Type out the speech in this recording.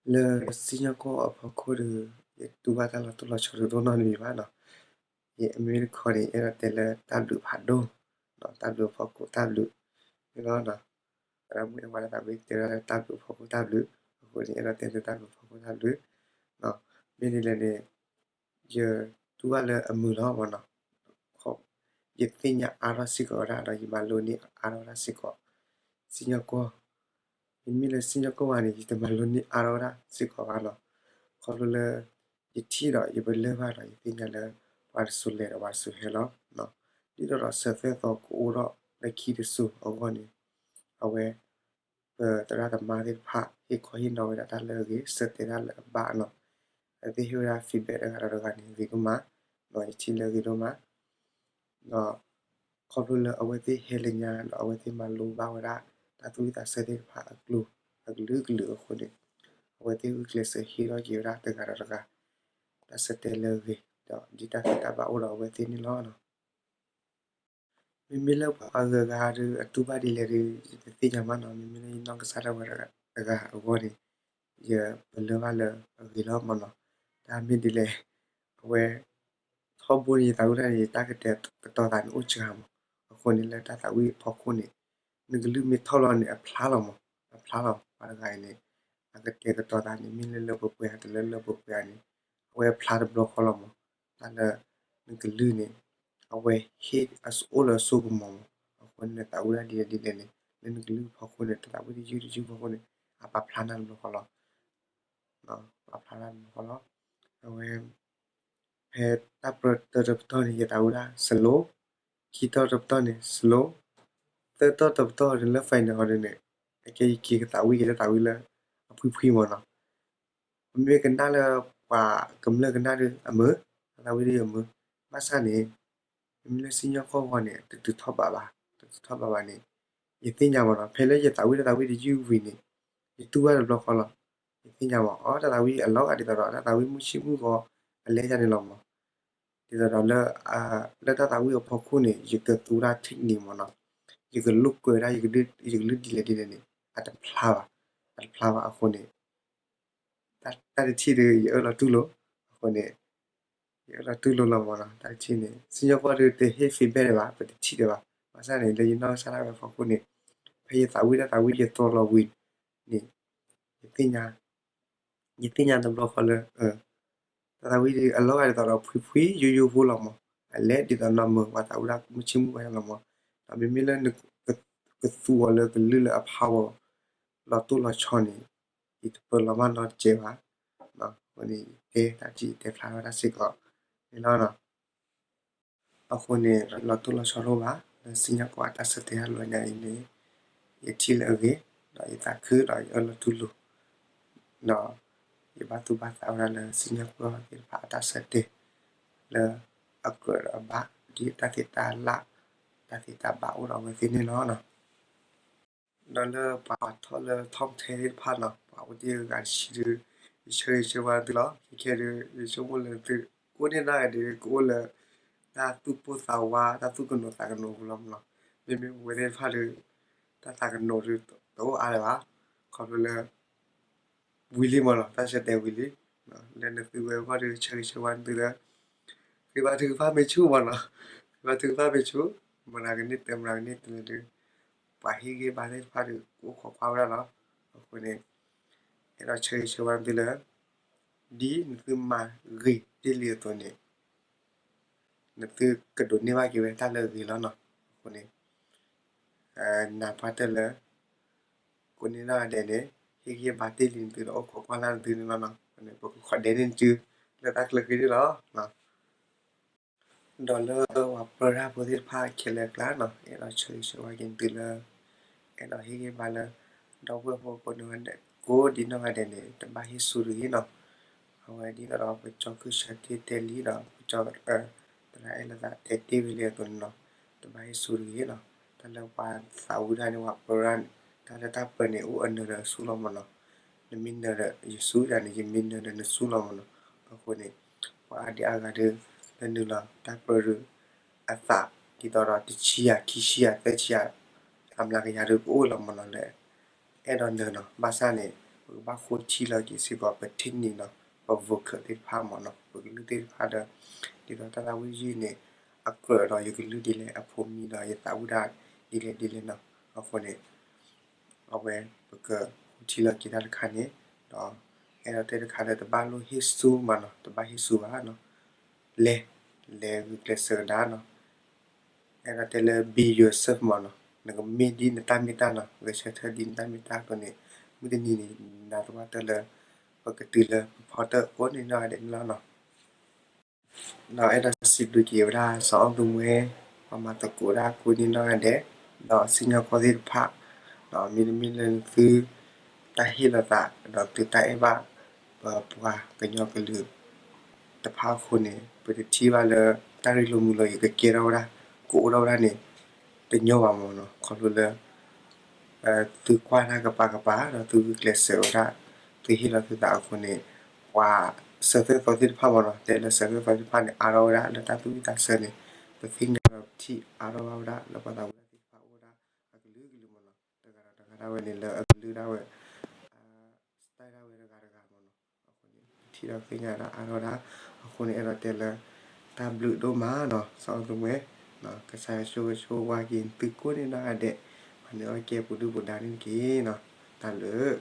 လၢစံၣ်ညီၣ်ကွီၢ်အဖီခိၣ်ဒီး ယတူၢ်ဘၣ်တၢ်လီၤတိၢ်လီၤဆီတဒိၣ်နီတမံၤဘၣ်နီၤ. ယမ့မ့ၢ်တခီန့ၣ် အဲၣ်ဒိးတဲလၢတၢ်ဘျုးဖးဒိၣ်, တၢ်ဘျုးအဖီခိၣ်တၢ်ဘျုးန့ၣ်လီၤ. သရၣ်မုၣ်အဲၣ်ဝဲဒၣ်သးဝံၣ်တဲဝဲဒၣ်လၢတၢ်ဘျုးအဖီခိၣ်တၢ်ဘျုး, အဃိန့ၣ် အဲၣ်ဒိးတဲလၢတၢ်ဘျုးအဖီခိၣ်တၢ်ဘျုး. မ့ၢ်ဒ်လဲၣ်န့ၣ် ယတူၢ်ဘၣ်လၢအမုာ်လီၤမ့ၢ်နီၤ. ယသ့ၣ်ညါအါထီၣ်စ့ၢ်ကီးဝဲဒၣ်ဒီး ယမၤလိန့ၢ်အါထီၣ်ဝဲဒၣ်စ့ၢ်ကီး စံၣ်ညီၣ်ကွီၢ်. မ့မ့ၢ်လၢစံၣ်ညီၣ်ကွီၢ်ဝဲန့ၣ် ယတမၤလိန့ၢ်အါထီၣ်ဝဲဒၣ်စ့ၢ်ကီးဘၣ်နီၤ. ခီဖျိလၢ ယထံၣ်ဒီးယပလၢၢ်ဘၣ်ဒီး ယသ့ၣ်ညါလၢ ပှၤတစိၤလဲၤဒီးပှၤတစိၤဟဲလီၤ. ဒ်သိးဒီးဆၢသၢသီကအိၣ်ထီၣ်လၢခံတစိၤအဂီၢ်န့ၣ် အဝဲ ပသရၣ်သမါသ့ၣ်တဖၣ် ဟ့ၣ်ခီဟ့ၣ်နီၤဝဲဒၣ်တၢ်လၢအဂ့ၤ, ဆၢတဲာ်တၢ်လၢအဘၣ်နီၤ. အဝဲသ့ၣ်ဟ့ၣ်ဝဲဒၣ် feedback တဂၤဒီးတဂၤန့ၣ် ဂ့ၤဒိၣ်မး, ယထံၣ်လၢဂ့ၤဒိၣ်မး. ဒီးခီဖျိလၢအဝဲသ့ၣ်ဟဲလၢညါဒီး အဝဲသ့ၣ်မၤလိဘၣ်ဝဲဒၣ် တၢ်သူၣ်ဝံၣ်သးဆၢသ့ၣ်တဖၣ်အကျိၤ အကလုာ်ကလုာ်အဃိန့ၣ် အဝဲသ့ၣ်ဂုာ်ကျဲးစၢးဟ့ၣ်ထီၣ်က့ၤဝဲဒၣ်တဂၤဒီးတဂၤ တၢ်ဆၢတဲာ်လၢအဂ့ၤ, ဒီးဒ်တၢ်သ့တၢ်ဘၣ်အိၣ်ဒီးအဝဲသ့ၣ်န့ၣ်လီၤ. မ့မ့ၢ်လၢပှၤဂၤဂၤဒီး အတူၢ်ဘၣ်ဒ်လဲၣ်ဒီး ယတသ့ၣ်ညါဘၣ်နီၤ. မ့မ့ၢ်လၢယနီၢ်ကစၢ်ဒၣ်ဝဲတဂၤအဂီၢ်န့ၣ် ယပလၢၢ်ဘၣ်လၢအဂ့ၤလီၤမ့ၢ်နီၤ. တၢ်မ့ၢ်ဒ်လဲၣ်, အဝဲ ထီဘိန့ၣ် ယသးဝံၣ်တၢ်န့ၣ် ယတၢ်ကတဲာ်ကတီၤသးန့ၣ်အိၣ်စှၤမး. အဃိန့ၣ် လၢတၢ်သးဝံၣ်အဖီခိၣ်န့ၣ် နကလုၢ်မ့ၢ်ထီၣ်လီၤန့ၣ် အဖျါလီၤမး, အဖျါလီၤ. ပှၤတဂၤအံၤန့ၣ် အကတဲာ်ကတီၤသးန့ၣ် မ့ၢ်လၢလၢပှဲၤပှဲၤဧါ တလၢလၢပှဲၤပှဲၤဧါန့ၣ် အဝဲအဖျါတဘျီဃီလီၤမး. တၢ်လၢနကလုၢ်န့ၣ် အဝဲဟ့ၣ်အအိၣ်လၢအစိကမီၤမး. အဃိန့ၣ် နသးဝံၣ်တၢ်ဒ်လဲၣ်ဒ်လဲၣ်န့ၣ် လၢနကလုၢ်အဖီခိၣ်န့ၣ် တၢ်သးဝံၣ်တယုၢ်တယုၢ်ဖီခိၣ်န့ၣ် အပာ်ဖျါနၤတဘျီဃီလီၤ. ပာ်ဖျါနၤတဘျီဃီလီၤ. အဝဲ ဖဲတၢ်ပြၢတၢတပတီၢ်န့ၣ် ယသးဝံၣ်ဒၣ် slow, ခံတီၢ်တပတီၢ်န့ၣ် slow, သၢတီၢ်တပတီၢ်န့ၣ် လၢ final အီၤဒ်န့ၣ် အကဲယက့ၤကသးဝံၣ်က့ၤတၢ်သးဝံၣ်လၢ အဖှံဖှံမ့ၢ်နီၤ. မ့မ့ၢ်ကနၣ်လၢပှၤကမျၢၢ်ကနၣ်ဒီးအမုာ်, တၢ်သးဝံၣ်ဒီးအမုာ်, ဘၣ်ဆၣ်န့ၣ် မ့မ့ၢ်လၢစံၣ်ညီၣ်ကွီၢ်ဂီၢ်န့ၣ် တတုၤထီၣ်ဘးဘၣ်, တတုၤထီၣ်ဘးဘၣ်န့ၣ် ယသ့ၣ်ညါမ့ၢ်နီၤ. ဖဲလၢယသးဝံၣ်တၢ်သးဝံၣ်တယုၢ်ဝံၤန့ၣ် ယတူၢ်ဘၣ်တဘျီဃီလီၤ. ယသ့ၣ်ညါမ့ၢ် အီ တၢ်သးဝံၣ်အလီၤဂာ်ဒ်သိးဒီး တၢ်သးဝံၣ်မုၢ်ဆ့ၣ်မုၢ်ဂီၤအလဲၤယၤန့ၣ်လီၤမး. ဒ်သိးဒီးလၢ လၢတၢ်သးဝံၣ်အဖီခိၣ်န့ၣ် ယကသူတၢ် technique မ့ၢ်နီၤ, ယကလိာ်ကွဲဒၣ် ယကလုၢ်ဒ်လဲၣ်ဒ်လဲၣ်န့ၣ် အတဖျါဘၣ်, အတဖျါဘၣ်အဃိန့ၣ် တၢ်တထံၣ်ဒီး ယအၢၣ်လီၤတူၢ်လိာ်, အဃိန့ၣ် ယအၢၣ်လီၤတူၢ်လိာ်လီၤမ့ၢ်နီၤ. တၢ်တထံၣ်န့ၣ် စံၣ်ညီၣ်ကွီၢ်ဒီးတဟ့ၣ် feedback ဒံးဘၣ်, ပတထံၣ်ဒံးဘၣ်. ဘၣ်ဆၣ်န့ၣ် လၢယနီၢ်ကစၢ်ဒၣ်ဝဲအဖီခိၣ်န့ၣ် ဖဲယသးဝံၣ်တၢ်သးဝံၣ်ယတြီလီၤဝံၤန့ၣ် ယသ့ၣ်ညါ, ယသ့ၣ်ညါတဘျီဃီလၢ တၢ်သးဝံၣ်ဒီးအလီၤဂာ်ဒ်သိးဒီး ဖှံဖှံယိယိဖိလီၤမး, အလဲၤဒ်သိးနီၢ်မၢပှၤသးဝံၣ်ဒၣ်မုၢ်ဆ့ၣ်မုၢ်ဂီၤလီၤမး. ဒီးမ့မ့ၢ်လၢ ကသူအီၤလၢကလုၢ်လၢအ power လီၤတိၢ်လီၤဆီန့ၣ် ယတပၢၤလီၤမၢ်နီတစဲးဘၣ်. အဃိန့ၣ် ယတဲတၢ်ထံၣ်တဲဖျါထီၣ်တၢ်စ့ၢ်ကီးန့ၣ်လီၤ. အဃိန့ၣ် လီၤတိၢ်လီၤဆီတအိၣ်ဘၣ် လၢစံၣ်ညီၣ်ကွီၢ်အတၢ်ဆၢတဲာ်တၢ်လီၤညါအံၤန့ၣ် ယထံၣ်လၢအဂ့ၤ ဒီးယသးခုဒီးယအၢၣ်လီၤတူၢ်လိာ် ဒီးယဘၣ်သူၣ်ဘၣ်သးဝဲဒၣ်လၢစံၣ်ညီၣ်ကွီၢ်သ့ၣ်တဖၣ်အတၢ်ဆၢတဲာ် လၢအကြၢးဒီးအဘၣ် ဒ်တၢ်သ့တၢ်လၢ် တၢ်သ့တၢ်ဘၣ်အိၣ်ဒီးအဝဲသ့ၣ်န့ၣ်လီၤ. ဒီးလၢပှၤထီၣ်လၢ top ten သ့ၣ်တဖၣ်နီၤ ပှၤအိၣ်တ့ၢ်ဂၤတဆံဒီး ယဆၢဂ့ၤဆၢဝါသုလီၤ. ခဲခဲဒီး ယဆိကမိၣ်လၢသု ကအိၣ်န့ၢ်ဒၣ်ဂ့ၤဒီး ကအိၣ်လၢ တၢ်သူၣ်ပိၢ်သးဝး တၢ်သူၣ်ကနိးသးကနိးပူၤလီၤမးနီၤ. မ့မ့ၢ်ပဝဲသ့ၣ်တဖၣ်ဒီး တၢ်သးကနိးဒီး တအိၣ်အါလၢၤဘၣ်. ခီဖျိလၢ ဝံၤလံမးနီၤ တၢ်ဆၢတဲာ်ဝံၤလံ. လၢနသုဝဲအဂီၢ်ဒီး ဆၢဂ့ၤဆၢဝါသုလၢ ဃ့ဘါထုကဖၣ်မ့ၢ်ဆူၣ်မးနီၤ, ဃ့ဘါထုကဖၣ်မ့ၢ်ဆူၣ်, မတၤကန့ၢ်တၢ် မတၤကန့ၢ်တၢ်လၢဒုး ပှၤဟ့ၣ်ဂံၢ်ဘါသ့ၣ်တဖၣ်ဒီး ကအိၣ်ခိးကွၢ်ဝဲဒၣ်လီၤ. အဃိန့ၣ် အဲၣ်ဒိးဆၢဂ့ၤဆၢဝါသုလၢ ဒ်နသုမၤဂ့ၤတ့ၢ်လံအသိးန့ၣ် နသုကဒိးန့ၢ်ဘၣ်က့ၤဝဲတၢ်လၢအဂ့ၤလီၤနီၤ. အဃိန့ၣ် နၢ်ပၢၢ်တၢ်လၢ ကိးနံၤဒဲးန့ၣ် ဟ့ၣ်ဂံၢ်ဘါတ့ၢ်လံနသုဒီး အိၣ်ခိးကွၢ်လၢ်နသုန့ၣ်လီၤနီၤ. အဃိန့ၣ် ပကခိးဒဲးန့ၢ်နသု လၢတၢ်ချၢဃံန့ၣ်လီၤ. ဒီးလၢပှၤပြၢတၢ်ဖိသ့ၣ်တဖၣ်ခဲလၢာ်အကျါနီၤ အဲၣ်ဒိးဆၢဂ့ၤဆၢဝါက့ၤနသုလၢ အဲၣ်ဒိးဟ့ၣ်ဂံၢ်ဘါလၢ ဒီပုၢ်ဝဲၢ်ဖိကိးနံၤဒဲး ကိးဒံနီၢ်ဂၤဒဲးန့ၣ် တဘၣ်ဟ့ၣ်ဆူၣ်တဂ့ၤနီၤ. အဝဲဒ်သိးဒီး ပကၠီၤခုၣ်ဆၢတ့ၢ်တဲလံဒီး ပကၠီၤ သရၣ်အဲၣ်လၢသးတဲတ့ၢ်ဝဲလံအသိးန့ၣ်နီၤ တဘၣ်ဟ့ၣ်ဆူၣ်တဂ့ၤနီၤ. တၢ်လၢပှၤသးဝံၣ်တၢ်န့ၣ် ပှၤပြၢတၢ်န့ၣ် တၢ်လၢတၢ်ပြၢန့ၣ် အိၣ်အနၢၤဒီးအဆူၣ်လီၤမးနီၤ. နမ့ၢ်နၢၤဒီးယဆူၣ်ယၤန့ၣ် ယမ့ၢ်နၢၤဒီးနဆူၣ်လီၤမးနီၤ. အဃိန့ၣ် ပှၤအါဒံအါဂၤဒီး လၢနုာ်လီၤတၢ်ပြၢဒီး အသးဒ်သိးဒီးတဆံယၤ ခံဆံယၤ သၢဆံယၤ အမျးကယၤဒီးကအိၣ်လီၤမးနီၤလၢ အဲၣ်ဒိးနၢၤနီၤ. ဘၣ်ဆၣ်န့ၣ် ပကဘၣ်ဃိထံလီၤက့ၤစ့ၢ်ကီး ပ technique နီၤ, ပ vocal သ့ၣ်တဖၣ်မ့ၢ်နီၤ, ပကလုၢ်သ့ၣ်တဖၣ်ဒီး ဒ်သိးတၢ်သးဝံၣ်ယုၢ်န့ၣ် အကြၢးဒီးယကလုၢ်ဒ်လဲၣ်, အဖိမံဒီး ယသးဝံၣ်ဒၣ်ဒ်လဲၣ်ဒ်လဲၣ်နီၤ. အဃိန့ၣ် အဝဲပကဃိထံလီၤက့ၤတၢ်တခါန့ၣ်, ဒီးအဲၣ်ဒိးတဲတခါလၢ တဘၣ်လိၣ်ဟ့ၣ်ဆူၣ်မးနီၤ, တဘၣ်ဟ့ၣ်ဆူၣ်ဘၣ်နီၤ, လဲၤ လဲၤဂုာ်ကျဲးစၢးကဒါနီၤ. အဲၣ်ဒိးတဲလၢ be yourself မးနီၤ, နကမ့ၢ်ဒ်နတၢ်မ့ၢ်တၢ်နီၤ, ဂဲၤဆၢထၢၣ်ဒ်နတၢ်မ့ၢ်တၢ်အဃိန့ၣ်, မုၢ်တနံၤန့ၣ် နၤသပှၢ်တၢၢ်လၢ ပကတုၤလၢပဖီတၢၣ်ကိးန့ၢ်နီၢ်ဂၤဒဲးန့ၣ်လီၤနီၤ. ဒီးအဲၣ်ဒိးစံးဘျုးက့ၤဝဲဒၣ် စီၤအီၣ်သူမှဲ ပှၤမၤသကိးဒၣ်ကိးန့ၢ်နီၢ်ဂၤဒဲး, ဒီးစံၣ်ညီၣ်ကွီၢ်သ့ၣ်တဖၣ်, ဒီးမ့တမ့ၢ်လၢသု တၢ်ဟ့ၣ်လီၤသး ဒီးသုတၢ်အဲၣ်ဘၣ် ပပှၤကညီကလုာ် တဖၣ်အဃိန့ၣ် ပတထံၣ်ဘၣ်လၢ တၢ်ရ့လိာ်မုာ်လိာ်အံၤ ကကဲထီၣ်ဝဲဒၣ် ကအိၣ်ထီၣ်ဝဲဒၣ်န့ၣ် တညီဘၣ်မးနီၤ, ခီဖျိလၢ သုကွၢ်တၢ်ကပၤကပၤ ဒီးသုဂုာ်ကျဲးစၢးဝဲဒၣ် သုဟ့ၣ်လီၤသုသးအဃိန့ၣ်, ပှၤစၢၤသွဲၣ်သီသ့ၣ်တဖၣ်မးနီၤ, တဲလၢစၢၤသွဲၣ်သီသ့ၣ်တဖၣ်န့ၣ် အါထီၣ်ဝဲဒၣ်လၢတၢ်သူၣ်ဝံၣ်သးဆၢန့ၣ်, ပသ့ၣ်ညါဒီးပထံၣ်အါထီၣ်ဘၣ်ဝဲဒၣ် လၢပှၤသးဝံၣ်သးသ့ၣ်တဖၣ်အိၣ်ဝဲဒၣ် အကလုာ်ကလုာ်မးနီၤ, တဂၤဒီးတဂၤဒၣ်ဝဲန့ၣ် လၢအကလုာ်ဒၣ်ဝဲ အ style ဒၣ်ဝဲတဂၤတဂၤမးနီၤ, အဃိန့ၣ် ပထံၣ်ဒီးသ့ၣ်ညါဒၣ်အါထီၣ်ဒၣ်, အဃိန့ၣ် အဲၣ်ဒိးတဲလၢ တၢ်ဘျုးဒိၣ်မးနီၤ စီၤအီၣ်သူမှဲ, ကစၢ်ယွၤဆိၣ်ဂ့ၤဆိၣ်ဝါက့ၤသုကိးန့ၢ်နီၢ်ဂၤဒဲး, မၤနၢၤအီၣ်ကဲပူၤဒုၣ်ပူၤဒါန့ၣ်တက့ၢ်နီၤ, တၢ်ဘျုး